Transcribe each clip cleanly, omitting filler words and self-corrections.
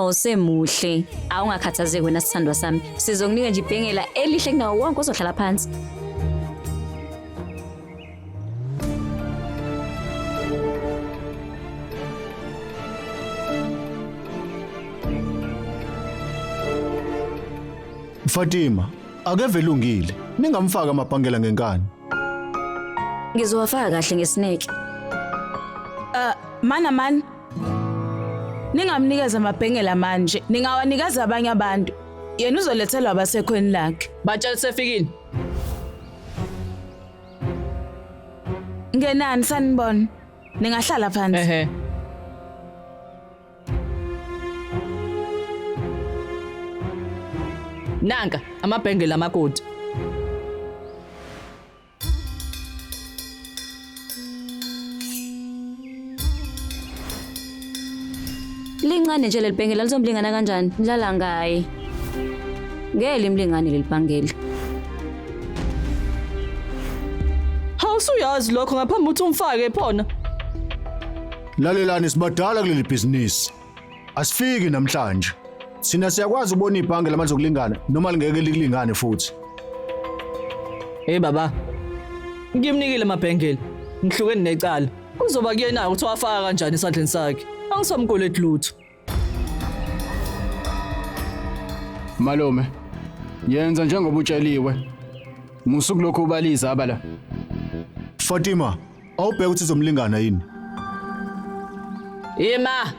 Awusemuhle. Awungakhathazeki wena sithandwa sami. Sizokunika nje ibhengela elihle kunawo wonke ozohlala phansi. Fatima, akeve lungile. Ningamfaka amabhangela ngenkani. Ngizowafaka kahle ngesineke. Mana man. Ningamnikeza amabhengela manje, ningawanikeza abanye abantu. Yena uzolethelwa abasekhweni lakhe. Batshela sefikile. Ngenani sanibona. Ningahlala phansi. Ehhe. Nanka amabhengela amakoti. Lincane nje leli bhengela lizomlingana kanjani? Dlala ngaye. Ngeke limlingane leli bhangela. Hawusuyazi lokho ngaphambi ukuthi umfake phona. Lalelani sibadala kuleli bhizinisi. Asifiki namhlanje. Sina siyakwazi ukubona ibhange lamanzi okulingana noma lingeke likulingane futhi. Hey baba. Ngimnikile amabhengela. Ngihlukene necala. Kuzoba kuyena ukuthi wafaka kanjani esandleni sakhe. Angisamkweleti lutho. Malume, yenza njengoba utsheliwe. Musu kulokhu ubaliza abala. Fatima, awubheke ukuthi izomlingana yini? Ima.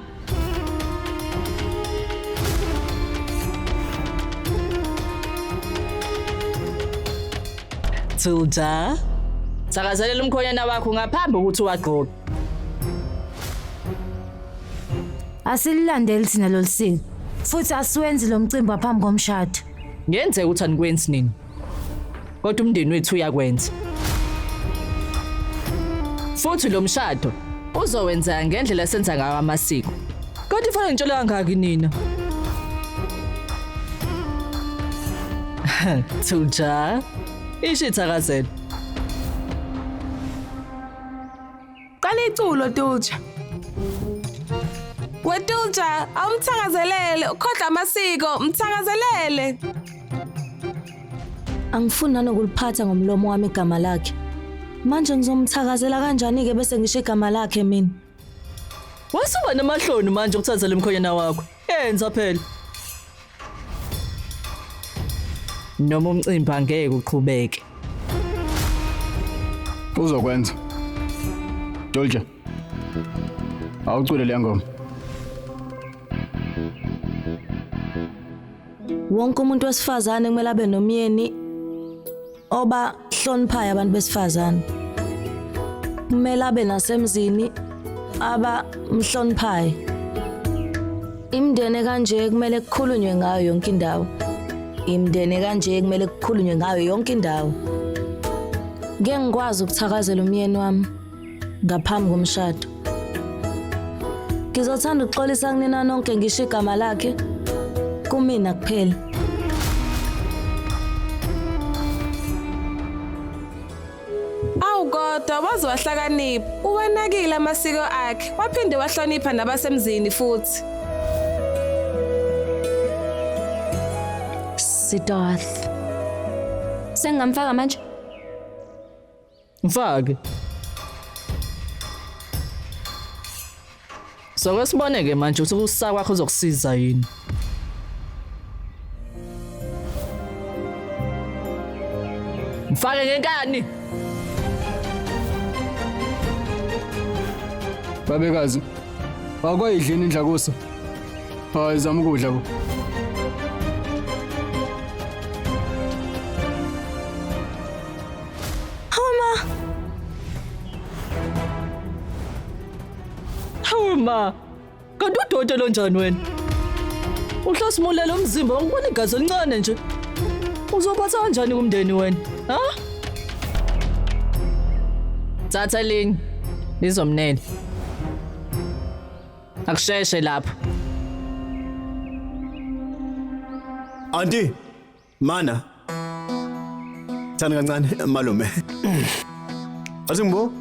Tilda. Thakazelela umkhonyana wakho ngaphambi kokuthi uwagqoke. Asililandeli thina lolu siko. Futhi asiwenzi lo mcimbi ngaphambi komshado. Ngenzeka ukuthi anikwenzi nini. Kodwa umndeni wethu uyakwenza. Futhi lo mshado uzowenza ngendlela esenza ngayo amasiko. Kodwa ifanele ngitshele kangaki nina? Thuja, isho ithakazelo. Qala iculo Tulja. WeTulja, awumthakazelele, ukhohlwa amasiko, mthakazelele. Angifuni nanokuliphatha ngomlomo wami igama lakhe. Manje ngizomthakazela kanjani-ke bese ngisho igama lakhe mina? Wasuba namahloni manje ukuthathela umkhonyana wakho. Yenza phela. Noma umcimbi angeke uqhubeke. Uzokwenza. Dolce. Awucule le ngoma. Wonke umuntu wesifazane kumele abe nomyeni obahloniphayo abantu besifazane. Kumele abe nasemzini abamhloniphayo. Imindeni kanje kumele kukhulunywe ngayo yonke indawo. Imindeni kanje kumele kukhulunywe ngayo yonke indawo. Ngeke ngikwazi ukuthakazela umyeni wami ngaphambi komshado. Ngizothanda ukuxolisa kunina nonke ngisho igama lakhe kumina kuphela. Awu kodwa waze wahlakanipha. Uwanakile amasiko akhe, waphinde wahlonipha nabasemzini futhi. Siddharth. Sengingamfaka manje? Mfake. Soke sibone ke manje ukuthi ukusa kwakho uzokusiza yini. Mfake ngenkani. Babekazi, akwayidlini indlakusa. Hayi zama ukudla bo. Hawu ma. Kanti udoti lonjani wena? Uhlasimulela umzimba ngibona igazi elincane nje. Uzophatha kanjani kumndeni wena? Ha? Thatha linye. Lizomnene. Akusheshe lapho. Auntie, mana. Thanda kancane malume. Athi ngibo.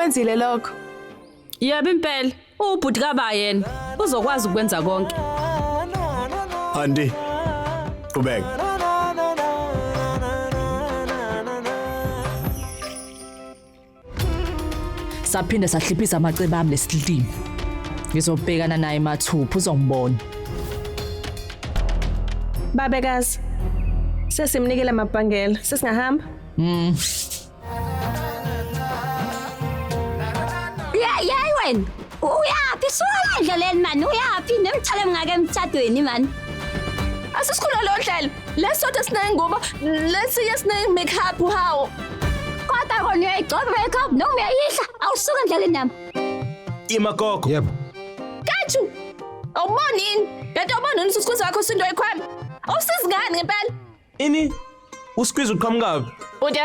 Ukwenzile lokho. Yebo impela, ubhuti kaba yena uzokwazi ukwenza konke. Anti, qhubeka. Saphinde sahliphisa amacebo ami lesilimo. Ngizobhekana naye mathupha uzongibona. Babekazi. Sesimnikele amabhangela. Sesingahamba? Yeyi wena, uyaphi? Suka la endleleni mani, uyaphi? Nemithwalo emingaka emtshadweni mani. Asisikhulu lo hlelo. Lesotho sinengubo, lesiye sine makeup hawo. Kodwa kona uyayigcoba i-makeup noma uyayidla, awusuka endleleni yami. Imagogo. Yebo. Kathu. Awuboni yini? Kanti awuboni yini ukuthi wakho usindo ekhwama? Awusizi ngani ngempela? Ini? Usqueeze uqhamukaphi? Ude,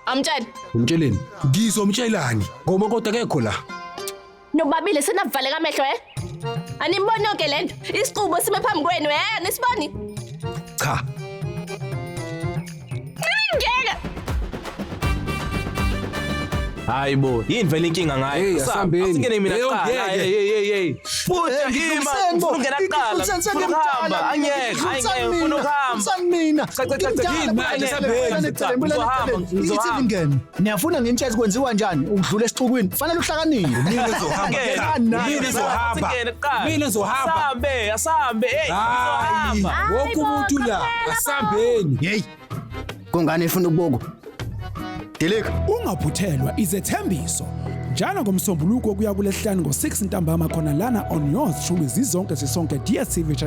amtshele. Umtsheleni. Ngizomtshelani ngoba kodwa akekho la. Nobabili senavaleka amehlo eh? Aniboni yonke lento. Isiqubo sime phambi kwenu eh? Anisiboni? Cha. Ngeke. Hayi bo, yini vele inkinga ngayo? Hey, asihambeni. Asingene mina Hey, kuqala. ungeke. Hey, hey, hey. Futhi ima, Ngidluliseni bo. ngifuna ukungena kuqala. Ngidluliseni Ngifuna ukuhamba. Angeke, angeke, ngifuna ukuhamba. Ngidluliseni mina. Cha, cha, cha, cha, Yini manje, sambeni. Ngizohamba, ngizohamba. Ithi ngene. Niyafuna nginitshele kwenziwa njani ukudlula esixukwini? Fanele uhlakaniphe. Mina ngizohamba. Ngene. Mina ngizohamba. Asingene kuqala. Mina ngizohamba. Asambe, asambe. Hey, Hayi, ngizohamba. wonke umuntu la asambeni. Hey. Kungani efuna ukubukwa? Dilika. Ungaphuthelwa izethembiso. Njalo ngomsombuluko kuya kulesihlanu ngo-6 ntambama khona lana on yours truly zizonke sisonke DStv channel.